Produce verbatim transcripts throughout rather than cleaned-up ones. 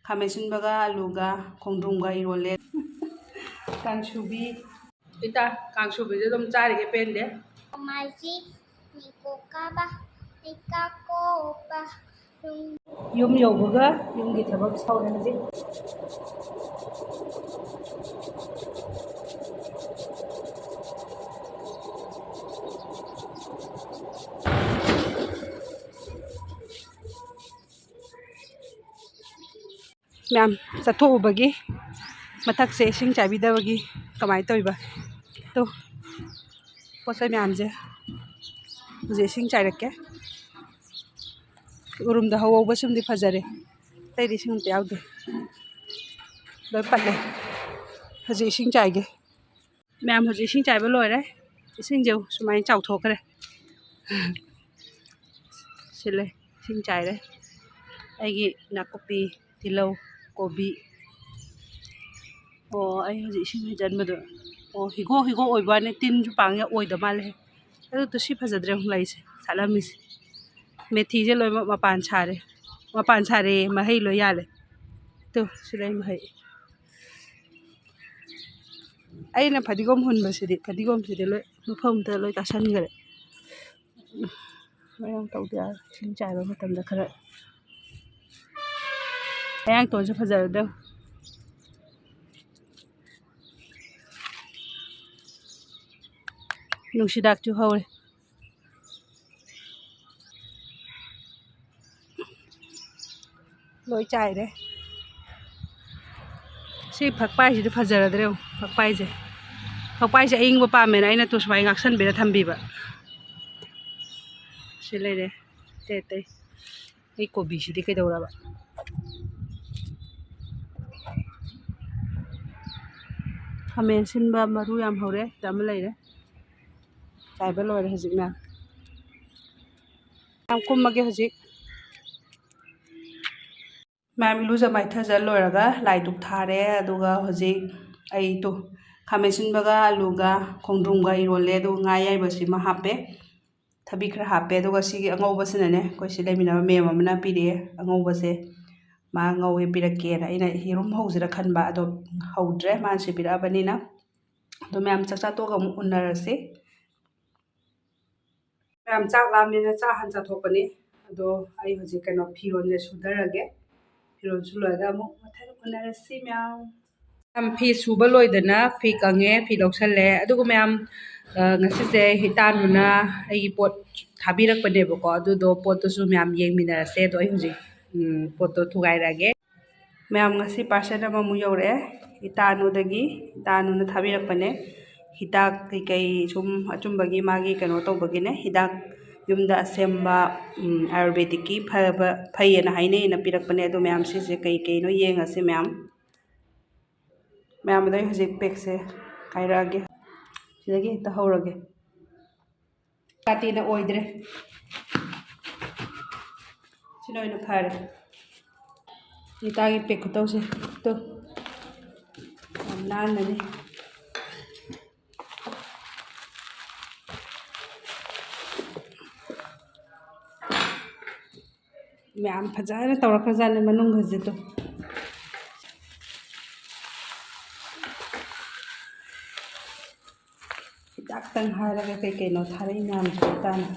ꯈꯥꯃꯦꯟ ꯑꯁꯤꯟꯕꯒ ꯑꯂꯨꯒ ꯈꯣꯡꯗ꯭ꯔꯨꯝꯒ ꯏꯔꯣꯜꯂꯦ꯫ ꯀꯥꯡꯁꯨꯕꯤ꯫ ꯏꯇꯥ, ꯀꯥꯡꯁꯨꯕꯤꯁꯦ ꯑꯗꯨꯝ ꯆꯥꯔꯤꯒꯦ ꯄꯦꯟꯗꯦ꯫ ꯃꯥꯏꯁꯤ ꯅꯤꯀꯣꯀꯥꯕ, ꯅꯤꯀꯥꯀꯣꯕ꯫ ꯌꯨꯝ ꯌꯧꯕꯒ ꯌꯨꯝꯒꯤ ꯊꯕꯛ ꯇꯧꯔꯦ ꯍꯧꯖꯤꯛ꯫ ꯃꯌꯥꯝ ꯆꯠꯊꯣꯛꯎꯕꯒꯤ ꯃꯊꯛꯁꯦ ꯏꯁꯤꯡ ꯆꯥꯏꯕꯤꯗꯕꯒꯤ ꯀꯃꯥꯏꯅ ꯇꯧꯔꯤꯕ? ꯇꯨ, ꯄꯣꯠ ꯆꯩ ꯃꯌꯥꯝꯁꯦ ꯍꯧꯖꯤꯛ ꯏꯁꯤꯡ ꯆꯥꯏꯔꯛꯀꯦ꯫ ꯎꯔꯨꯝꯗ ꯍꯧꯍꯧꯕꯁꯤꯃꯗꯤ ꯐꯖꯔꯦ, ꯑꯇꯩꯗꯤ ꯏꯁꯤꯡ ꯑꯝꯇ ꯌꯥꯎꯗꯦ, ꯂꯣꯏ ꯄꯠꯂꯦ꯫ ꯍꯧꯖꯤꯛ ꯏꯁꯤꯡ ꯆꯥꯏꯒꯦ꯫ ꯃꯌꯥꯝ ꯍꯧꯖꯤꯛ ꯏꯁꯤꯡ ꯆꯥꯏꯕ ꯂꯣꯏꯔꯦ꯫ ꯏꯁꯤꯡꯁꯦ ꯁꯨꯃꯥꯏꯅ ꯆꯥꯎꯊꯣꯛꯈ꯭ꯔꯦ꯫ ꯁꯤ ꯂꯩ, ꯏꯁꯤꯡ ꯆꯥꯏꯔꯦ꯫ ꯑꯩꯒꯤ ꯅꯥꯀꯨꯞꯄꯤ, ꯇꯤꯜꯍꯧ, ꯀꯣꯕꯤ꯫ ꯑꯣ, ꯑꯩ ꯍꯧꯖꯤꯛ ꯏꯁꯤꯡ ꯍꯩꯖꯤꯟꯕꯗꯣ, ꯑꯣ, ꯍꯤꯒꯣꯛ ꯍꯤꯒꯣꯛ ꯑꯣꯏꯕ ꯋꯥꯅꯤ, ꯇꯤꯟꯁꯨ ꯄꯥꯡ ꯑꯣꯏꯗ ꯃꯥꯜꯂꯦ꯫ ꯑꯗꯨꯗꯣ ꯁꯤ ꯐꯖꯗ꯭ꯔꯦ ꯑꯃꯨꯛ ꯂꯩꯁꯦ, ꯁꯥꯠꯂꯝꯃꯤꯁꯦ꯫ ꯃꯦꯊꯤꯁꯦ ꯂꯣꯏꯅꯃꯛ ꯃꯄꯥꯟ ꯁꯥꯔꯦ, ꯃꯄꯥꯟ ꯁꯥꯔꯦ, ꯃꯍꯩ ꯂꯣꯏ ꯌꯥꯜꯂꯦ꯫ ꯇꯨ, ꯁꯤ ꯂꯩ ꯃꯍꯩ꯫ ꯑꯩꯅ ꯐꯗꯤꯒꯣꯝ ꯍꯨꯟꯕꯁꯤꯗꯤ, ꯐꯗꯤꯒꯣꯝꯁꯤꯗꯤ ꯂꯣꯏ ꯃꯐꯝ ꯑꯃꯗ ꯂꯣꯏ ꯇꯥꯁꯟꯈꯔꯦ꯫ ꯃꯌꯥꯡ ꯇꯧꯗ ꯌꯥꯔꯣꯏ꯫ ꯏꯁꯤꯡ ꯆꯥꯏꯕ ꯃꯇꯝꯗ ꯈꯔ ꯃꯌꯥꯡ ꯇꯣꯟꯁꯦ ꯐꯖꯔꯗꯧꯅꯤ꯫ ꯅꯨꯡꯁꯤꯗꯥꯛꯁꯨ ꯍꯧꯔꯦ꯫ ꯂꯣꯏ ꯆꯥꯏꯔꯦ꯫ ꯁꯤ ꯐꯛꯄꯥꯏꯁꯤꯗꯤ ꯐꯖꯔꯗ꯭ꯔꯦ ꯌꯦꯡꯉꯨ, ꯐꯛꯄꯥꯏꯁꯦ꯫ ꯐꯛꯄꯥꯏꯁꯦ ꯑꯏꯪꯕ ꯄꯥꯝꯃꯦꯅ ꯑꯩꯅ ꯇꯨ ꯁꯨꯃꯥꯏꯅ ꯉꯥꯛꯁꯟꯕꯤꯔ ꯊꯝꯕꯤꯕ꯫ ꯁꯤ ꯂꯩꯔꯦ ꯑꯇꯩ ꯑꯇꯩ꯫ ꯑꯩ ꯀꯣꯕꯤꯁꯤꯗꯤ ꯀꯩꯗꯧꯔꯕ? ꯈꯥꯃꯦꯟ ꯑꯁꯤꯟꯕ ꯃꯔꯨ ꯌꯥꯝ ꯍꯧꯔꯦ, ꯁꯤꯗ ꯑꯃ ꯂꯩꯔꯦ꯫ ꯆꯥꯏꯕ ꯂꯣꯏꯔꯦ ꯍꯧꯖꯤꯛꯅ꯫ ꯌꯥꯝ ꯀꯨꯝꯃꯒꯦ ꯍꯧꯖꯤꯛ꯫ ꯃꯌꯥꯝ ꯏꯔꯨꯖ ꯃꯥꯏꯊꯖ ꯂꯣꯏꯔꯒ ꯂꯥꯏ ꯙꯨꯛ ꯊꯥꯔꯦ꯫ ꯑꯗꯨꯒ ꯍꯧꯖꯤꯛ ꯑꯩ ꯇꯨ ꯈꯥꯃꯦꯟ ꯑꯁꯤꯟꯕꯒ ꯑꯂꯨꯒ ꯈꯣꯡꯗ꯭ꯔꯨꯝꯒ ꯏꯔꯣꯜꯂꯦ꯫ ꯑꯗꯨꯒ ꯉꯥ ꯑꯌꯥꯏꯕꯁꯤꯃ ꯍꯥꯞꯄꯦ, ꯊꯕꯤ ꯈꯔ ꯍꯥꯞꯄꯦ꯫ ꯑꯗꯨꯒ ꯁꯤꯒꯤ ꯑꯉꯧꯕꯁꯤꯅꯅꯦ, ꯑꯩꯈꯣꯏ ꯁꯤ ꯂꯩꯃꯤꯟꯅꯕ ꯃꯦꯝ ꯑꯃꯅ ꯄꯤꯔꯛꯑꯦ ꯑꯉꯧꯕꯁꯦ꯫ ꯃꯥ ꯉꯧꯋꯦ ꯄꯤꯔꯛꯀꯦꯅ꯫ ꯑꯩꯅ ꯌꯦꯔꯨꯝ ꯍꯧꯁꯤꯔ ꯈꯟꯕ, ꯑꯗꯣ ꯍꯧꯗ꯭ꯔꯦ, ꯃꯥꯅ ꯁꯤ ꯄꯤꯔꯛꯑꯕꯅꯤꯅ꯫ ꯑꯗꯣ ꯃꯌꯥꯝ ꯆꯥꯛ ꯆꯥ ꯇꯣꯛꯑꯒ ꯑꯃꯨꯛ ꯎꯅꯔꯁꯤ꯫ ꯃꯌꯥꯝ ꯆꯥꯛ ꯂꯥꯝꯃꯦꯅ ꯆꯥꯛ ꯍꯥꯟꯅ ꯆꯥꯊꯣꯛꯄꯅꯤ꯫ ꯑꯗꯣ ꯑꯩ ꯍꯧꯖꯤꯛ ꯀꯩꯅꯣ ꯐꯤꯔꯣꯟꯁꯦ ꯁꯨꯊꯔꯒꯦ꯫ ꯐꯤꯔꯣꯟꯁꯨ ꯂꯣꯏꯔꯒ ꯑꯃꯨꯛ ꯃꯊꯪ ꯎꯅꯔꯁꯤ ꯃꯌꯥꯝ꯫ ꯃꯌꯥꯝ ꯐꯤ ꯁꯨꯕ ꯂꯣꯏꯗꯅ ꯐꯤ ꯀꯪꯉꯦ, ꯐꯤ ꯂꯧꯁꯜꯂꯦ꯫ ꯑꯗꯨꯒ ꯃꯌꯥꯝ, ꯑ, ꯉꯁꯤꯁꯦ ꯏꯇꯥꯅꯨꯅ ꯑꯩꯒꯤ ꯄꯣꯠ ꯊꯥꯕꯤꯔꯛꯄꯅꯦꯕꯀꯣ꯫ ꯑꯗꯨꯗꯣ ꯄꯣꯠꯇꯨꯁꯨ ꯃꯌꯥꯝ ꯌꯦꯡꯃꯤꯟꯅꯔꯁꯦ꯫ ꯑꯗꯣ ꯑꯩ ꯍꯧꯖꯤꯛ, ꯎꯝ, ꯄꯣꯠꯇꯣ ꯊꯨꯒꯥꯏꯔꯛꯑꯒꯦ꯫ ꯃꯌꯥꯝ ꯉꯁꯤ parcel ꯑꯃꯃꯨꯛ ꯌꯧꯔꯛꯑꯦ ꯏꯇꯥꯅꯨꯗꯒꯤ꯫ ꯏꯇꯥꯅꯨꯅ ꯊꯥꯕꯤꯔꯛꯄꯅꯦ꯫ ꯍꯤꯗꯥꯛ ꯀꯩꯀꯩ ꯁꯨꯝ ꯑꯆꯨꯝꯕꯒꯤ ꯃꯥꯒꯤ ꯀꯩꯅꯣ ꯇꯧꯕꯒꯤꯅꯦ꯫ ꯍꯤꯗꯥꯛ ꯌꯨꯝꯗ ꯑꯁꯦꯝꯕ, ꯎꯝ, ꯑꯥꯌꯨꯔꯕꯦꯗꯤꯛꯀꯤ ꯐꯕ, ꯐꯩꯌꯦꯅ ꯍꯥꯏꯅꯩꯌꯦꯅ ꯄꯤꯔꯛꯄꯅꯦ꯫ ꯑꯗꯣ ꯃꯌꯥꯝ ꯁꯤꯁꯦ ꯀꯩ ꯀꯩꯅꯣ ꯌꯦꯡꯉꯁꯤ ꯃꯌꯥꯝ꯫ ꯃꯌꯥꯝ ꯑꯗꯣ ꯑꯩ ꯍꯧꯖꯤꯛ packꯁꯦ ꯀꯥꯏꯔꯛꯑꯒꯦ꯫ ꯁꯤꯗꯒꯤ ꯍꯦꯛꯇ ꯍꯧꯔꯒꯦ꯫ ꯀꯥꯇꯤꯅ ꯑꯣꯏꯗ꯭ꯔꯦ꯫ ꯁꯤꯅ ꯑꯣꯏꯅ ꯐꯔꯦ꯫ ꯏꯇꯥꯒꯤ pack ꯈꯨꯇꯧꯁꯦ꯫ ꯇꯨ꯫ ꯌꯥꯝ ꯅꯥꯟꯅꯅꯤ꯫ ꯃꯌꯥꯝ ꯐꯖꯅ ꯇꯧꯔꯛꯈ꯭ꯔꯖꯥꯠꯅꯤ ꯃꯅꯨꯡꯒꯁꯦ꯫ ꯇꯨ꯫ ꯍꯤꯗꯥꯛꯇꯪ ꯍꯥꯏꯔꯒ ꯀꯩ ꯀꯩꯅꯣ ꯊꯥꯔꯛꯏ ꯃꯌꯥꯝꯁꯦ ꯏꯇꯥꯅ꯫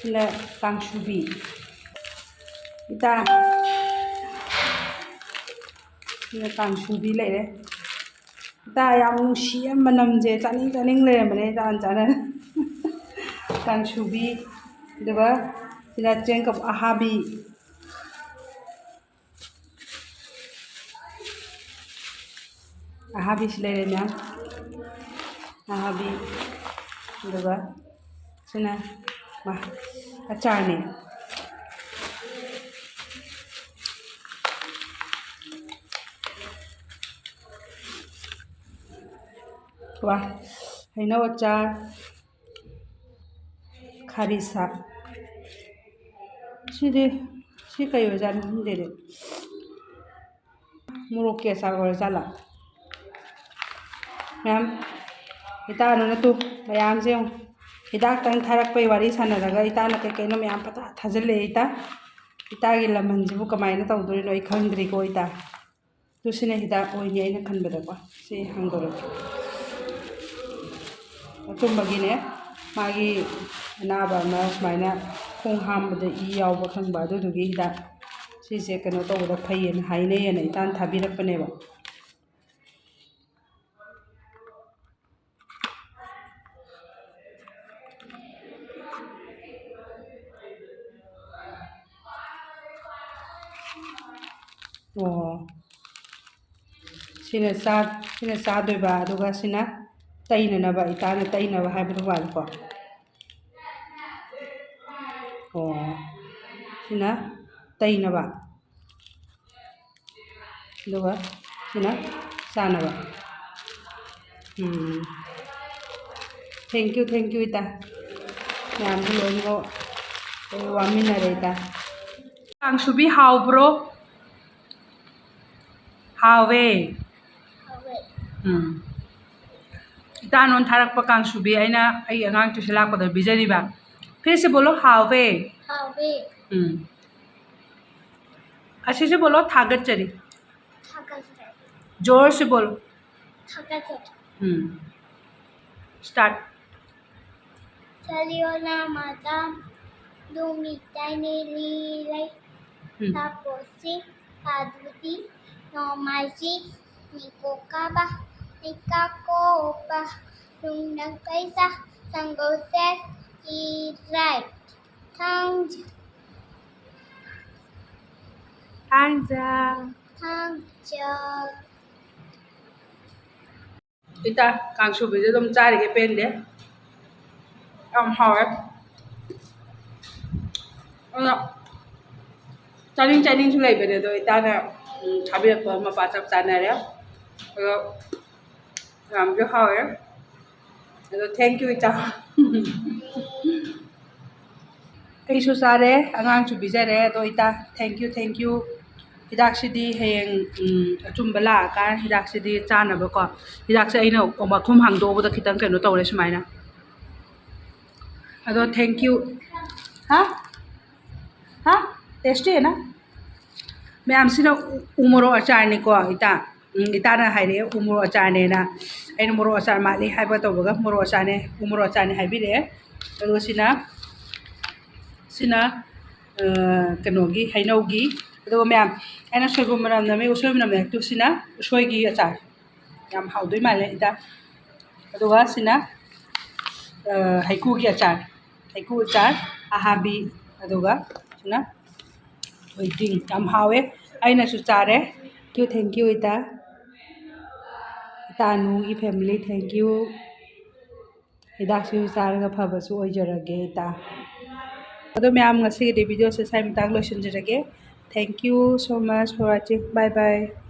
ꯁꯤꯅ ꯀꯥꯡꯁꯨꯕꯤ꯫ ꯏꯇꯥ꯫ ꯁꯤꯅ ꯀꯥꯡꯁꯨꯕꯤ ꯂꯩꯔꯦ꯫ ꯏꯇꯥ ꯌꯥꯝ ꯅꯨꯡꯁꯤꯌꯦ ꯃꯅꯝꯁꯦ꯫ ꯆꯥꯅꯤꯡ ꯆꯥꯅꯤꯡ ꯂꯩꯔꯝꯕꯅꯦ ꯏꯇꯥꯅ ꯆꯥꯅ-, ꯀꯥꯡꯁꯨꯕꯤ꯫ ꯑꯗꯨꯒ ꯁꯤꯅ ꯆꯦꯡꯀꯨꯞ ꯑꯍꯥꯕꯤ꯫ ꯑꯍꯥꯕꯤꯁꯤ ꯂꯩꯔꯦ ꯃꯌꯥꯝ꯫ ꯑꯍꯥꯕꯤ꯫ ꯑꯗꯨꯒ ꯁꯤꯅ ꯃꯥ-, ꯑꯆꯥꯔꯅꯦ꯫ ꯋꯥ, ꯍꯩꯅꯧ ꯑꯆꯥꯔ, ꯈꯥꯔꯤ ꯁꯥꯛ꯫ ꯁꯤꯗꯤ, ꯁꯤ ꯀꯩ ꯑꯣꯏꯖꯥꯠꯅꯣ ꯈꯪꯗꯦꯅꯦ꯫ ꯃꯣꯔꯣꯛꯀꯤ ꯑꯆꯥꯔ ꯑꯣꯏꯔꯖꯥꯠꯂꯥ? ꯃꯌꯥꯝ, ꯏꯇꯥꯅꯨꯅ ꯇꯨ ꯃꯌꯥꯝꯁꯦ ꯌꯦꯡꯉꯨ꯫ ꯍꯤꯗꯥꯛꯇꯪ ꯊꯥꯔꯛꯄꯩ ꯋꯥꯔꯤ ꯁꯥꯟꯅꯔꯒ ꯏꯇꯥꯅ ꯀꯩ ꯀꯩꯅꯣ ꯃꯌꯥꯝ ꯄꯪꯊꯥ ꯊꯥꯖꯤꯜꯂꯛꯑꯦ ꯏꯇꯥ꯫ ꯏꯇꯥꯒꯤ ꯂꯃꯟꯁꯤꯕꯨ ꯀꯃꯥꯏꯅ ꯇꯧꯗꯣꯔꯤꯅꯣ ꯑꯩ ꯈꯪꯗ꯭ꯔꯤꯀꯣ ꯏꯇꯥ꯫ ꯑꯗꯨ ꯁꯤꯅ ꯍꯤꯗꯥꯛ ꯑꯣꯏꯅꯤ ꯑꯩꯅ ꯈꯟꯕꯗꯀꯣ꯫ ꯁꯤ ꯍꯥꯡꯗꯣꯔꯛꯀꯦ꯫ ꯑꯆꯨꯝꯕꯒꯤꯅꯦ, ꯃꯥꯒꯤ ꯑꯅꯥꯕ ꯑꯃ ꯁꯨꯃꯥꯏꯅ ꯈꯣꯡ ꯍꯥꯝꯕꯗ ꯏ ꯌꯥꯎꯕ ꯈꯪꯕ, ꯑꯗꯨꯗꯨꯒꯤ ꯍꯤꯗꯥꯛ ꯁꯤꯁꯦ ꯀꯩꯅꯣ ꯇꯧꯕꯗ ꯐꯩꯌꯦꯅ ꯍꯥꯏꯅꯩꯌꯦꯅ ꯏꯇꯥꯅ ꯊꯥꯕꯤꯔꯛꯄꯅꯦꯕ꯫ ꯑꯣ꯫ ꯁꯤꯅ ꯆꯥ-, ꯁꯤꯅ ꯆꯥꯗꯣꯏꯕ, ꯑꯗꯨꯒ ꯁꯤꯅ ꯇꯩꯅꯅꯕ, ꯏꯇꯥꯅ ꯇꯩꯅꯕ ꯍꯥꯏꯕꯗꯣ ꯃꯥꯜꯂꯦꯀꯣ꯫ ꯑꯣ꯫ ꯁꯤꯅ ꯇꯩꯅꯕ꯫ ꯑꯗꯨꯒ ꯁꯤꯅ ꯆꯥꯅꯕ꯫ ꯎꯝ꯫ Thank you, thank you, ꯏꯇꯥ꯫ ꯃꯌꯥꯝꯁꯨ ꯂꯣꯏꯅꯃꯛ ꯑꯩꯈꯣꯏ ꯋꯥꯃꯤꯟꯅꯔꯦ, ꯏꯇꯥ꯫ ꯀꯥꯡꯁꯨꯕꯤ ꯍꯥꯎꯕ꯭ꯔꯣ? ꯍꯥꯎꯋꯦ꯫ ꯍꯥꯎꯋꯦ꯫ ꯎꯝ꯫ ꯏꯇꯥꯅꯣꯟ ꯊꯥꯔꯛꯄ ꯀꯥꯡꯁꯨꯕꯤ ꯑꯩꯅ ꯑꯩꯒꯤ ꯑꯉꯥꯡ tuition ꯂꯥꯛꯄꯗ ꯄꯤꯖꯔꯤꯕ꯫ ꯐꯤꯔꯁꯤ ꯕꯣꯂꯣ, ꯍꯥꯎꯋꯦ꯫ ꯍꯥꯎꯋꯦ꯫ ꯎꯝ꯫ ꯑꯁꯤꯁꯤ ꯕꯣꯂꯣ, ꯊꯥꯒꯠꯆꯔꯤ꯫ ꯊꯥꯒꯠꯆꯔꯤ꯫ ꯖꯣꯔꯁꯤ ꯕꯣꯂꯣ꯫ ꯊꯥꯒꯠꯆꯔꯤ꯫ ꯎꯝ꯫ Start꯫ ꯆꯠꯂꯤꯌꯣꯅ ꯃꯇꯝ ꯅꯨꯃꯤꯠ ꯇꯔꯥꯅꯤ ꯂꯩ꯫ ꯎꯝ꯫ ꯇꯥꯄꯣꯁꯤ ꯑꯗꯨꯗꯤ ꯅꯣꯡꯃꯥꯏꯖꯤꯡ ꯅꯤꯡꯀꯣꯛ ꯀꯥꯕ ꯅꯤꯡꯀꯥ ꯀꯣꯞꯄ ꯅꯨꯡꯅ ꯀꯩꯁꯥ ꯁꯪꯒꯣꯜꯁꯦ ꯏꯔꯥꯏ ꯊꯥꯡꯖ ꯊꯥꯡꯖ ꯊꯥꯡꯖ꯫ ꯏꯇꯥ, ꯀꯥꯡꯁꯨꯕꯤꯁꯦ ꯑꯗꯨꯝ ꯆꯥꯔꯤꯒꯦ ꯄꯦꯟꯗꯦ꯫ ꯌꯥꯝ ꯍꯥꯎꯋꯦ꯫ ꯑꯗꯣ ꯆꯥꯅꯤꯡ ꯆꯥꯅꯤꯡꯁꯨ ꯂꯩꯕꯅꯦ, ꯑꯗꯣ ꯏꯇꯥꯅ, ꯎꯝ, ꯊꯥꯕꯤꯔꯛꯄ ꯃꯄꯥ ꯆꯞ ꯆꯥꯅꯔꯦ꯫ ꯑꯗꯣ ꯌꯥꯝꯁꯨ ꯍꯥꯎꯋꯦ꯫ ꯑꯗꯣ thank you, ꯏꯇꯥ꯫ ꯑꯩꯁꯨ ꯆꯥꯔꯦ, ꯑꯉꯥꯡꯁꯨ ꯄꯤꯖꯔꯦ꯫ ꯑꯗꯣ ꯏꯇꯥ, thank you, thank you꯫ ꯍꯤꯗꯥꯛꯁꯤꯗꯤ ꯍꯌꯦꯡ, ꯎꯝ, ꯑꯆꯨꯝꯕ ꯂꯥꯛꯑꯀꯥꯟ ꯍꯤꯗꯥꯛꯁꯤꯗꯤ ꯆꯥꯅꯕꯀꯣ꯫ ꯍꯤꯗꯥꯛꯁꯦ ꯑꯩꯅ ꯃꯈꯨꯝ ꯍꯥꯡꯗꯣꯛꯎꯕꯗ ꯈꯤꯇꯪ ꯀꯩꯅꯣ ꯇꯧꯔꯦ ꯁꯨꯃꯥꯏꯅ꯫ ꯑꯗꯣ thank you. ꯍꯥ? ꯍꯥ? Tasty ꯍꯥꯏꯅ? ꯃꯌꯥꯝꯁꯤꯅ ꯎ-, ꯎ ꯃꯣꯔꯣꯛ ꯑꯆꯥꯔꯅꯤꯀꯣ, ꯏꯇꯥ꯫ ꯎꯝ, ꯏꯇꯥꯅ ꯍꯥꯏꯔꯛꯑꯦ ꯎ ꯃꯣꯔꯣꯛ ꯑꯆꯥꯔꯅꯦꯅ꯫ ꯑꯩꯅ ꯃꯣꯔꯣꯛ ꯑꯆꯥꯔ ꯃꯥꯜꯂꯤ ꯍꯥꯏꯕ ꯇꯧꯕꯒ ꯃꯣꯔꯣꯛ ꯑꯆꯥꯔꯅꯦ, ꯎ ꯃꯣꯔꯣꯛ ꯑꯆꯥꯔꯅꯦ ꯍꯥꯏꯕꯤꯔꯛꯑꯦ꯫ ꯑꯗꯨꯒ ꯁꯤꯅ, ꯁꯤꯅ, ꯑ, ꯀꯩꯅꯣꯒꯤ, ꯍꯩꯅꯧꯒꯤ꯫ ꯑꯗꯨꯒ ꯃꯌꯥꯝ, ꯑꯩꯅ ꯁꯣꯏꯕꯨꯝ ꯃꯅꯝ ꯅꯝꯃꯤ, ꯎꯁꯣꯏ ꯃꯅꯝ ꯅꯝꯃꯤ꯫ ꯑꯗꯨ ꯁꯤꯅ ꯎꯁꯣꯏꯒꯤ ꯑꯆꯥꯔ꯫ ꯌꯥꯝ ꯍꯥꯎꯗꯣꯏ ꯃꯥꯜꯂꯦ ꯏꯇꯥ꯫ ꯑꯗꯨꯒ ꯁꯤꯅ, ꯑ, ꯍꯩꯀꯨꯒꯤ ꯑꯆꯥꯔ꯫ ꯍꯩꯀꯨ ꯑꯆꯥꯔ ꯑꯍꯥꯕꯤ꯫ ꯑꯗꯨꯒ ꯁꯤꯅ ꯊꯣꯏꯗꯤꯡ꯫ ꯌꯥꯝ ꯍꯥꯎꯋꯦ꯫ ꯑꯩꯅꯁꯨ ꯆꯥꯔꯦ꯫ Thank you, thank you, ꯏꯇꯥ꯫ ꯏꯇꯥ ꯅꯨꯒꯤ family, thank you꯫ ꯍꯤꯗꯥꯛꯁꯤꯁꯨ ꯆꯥꯔꯒ ꯐꯕꯁꯨ ꯑꯣꯏꯖꯔꯒꯦ, ꯏꯇꯥ꯫ ꯑꯗꯣ ꯃꯌꯥꯝ, ꯉꯁꯤꯒꯤꯗꯤ video ꯁꯦ ꯁ꯭ꯋꯥꯏ ꯃꯇꯥꯡ ꯂꯣꯏꯁꯤꯟꯖꯔꯒꯦ꯫ Thank you so much for watching. Bye bye.